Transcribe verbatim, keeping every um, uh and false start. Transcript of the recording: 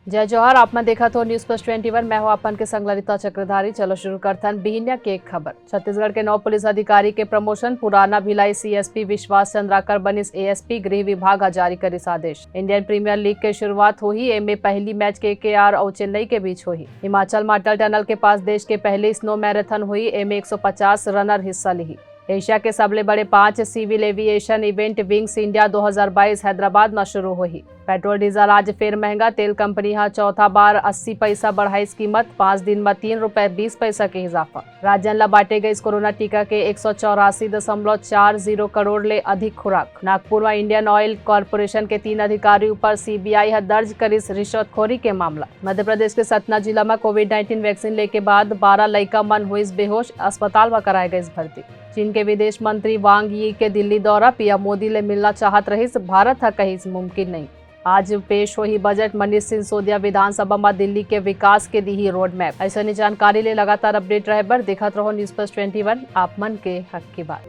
जय जोहार, आप मन देखत हो News Plus Twenty One, मैं हूं आप मन के संग ललिता चक्रधारी। चलो शुरू करथन बिहिनिया के खबर। छत्तीसगढ़ के नौ पुलिस अधिकारी के प्रमोशन, पुराना भिलाई सीएसपी विश्वास चंद्राकर बनिस एएसपी, गृह विभाग ह जारी करिस आदेश। इंडियन प्रीमियर लीग के शुरुआत होही, एमे पहली मैच केकेआर अउ चेन्नई के बीच होही। हिमाचल म अटल टनल के पास देश के पहली स्नो मैराथन होही, एमे एक सौ पचास रनर हिस्सा लिही। एशिया के सबले बड़े पांच civil aviation event Wings India दो हज़ार बाईस हैदराबाद म शुरू होही। पेट्रोल डीजल आज फेर महंगा, तेल कंपनी ह चौथा बार अस्सी पैसा बढ़ाइस कीमत, पांच दिन म तीन रुपए बीस पैसा के इजाफा। राज्यन ल बांटे गइस कोरोना टीका के एक सौ चौरासी दशमलव चार जीरो करोड़ ले अधिक खुराक। नागपुर म इंडियन ऑयल कॉरपोरेशन के तीन अधिकारी ऊपर सीबीआई ह दर्ज करिस रिश्वतखोरी के मामला। मध्य प्रदेश के सतना जिला म कोविड नाइन्टीन वैक्सीन लेके बाद बारह लइका मन होइस बेहोश, अस्पताल म कराए गइस भर्ती। चीन के विदेश मंत्री वांग यी के दिल्ली दौरा, पीएम मोदी ले मिलना चाहत रहिस, भारत ह कहिस मुमकिन नहीं। आज पेश होही बजट, मनीष सिसोदिया विधानसभा म दिल्ली के विकास के दिही रोड मैप। अइसने जानकारी ले लगातार अपडेट रहे बर देखत रहो News Plus Twenty One, आप मन के हक की बात।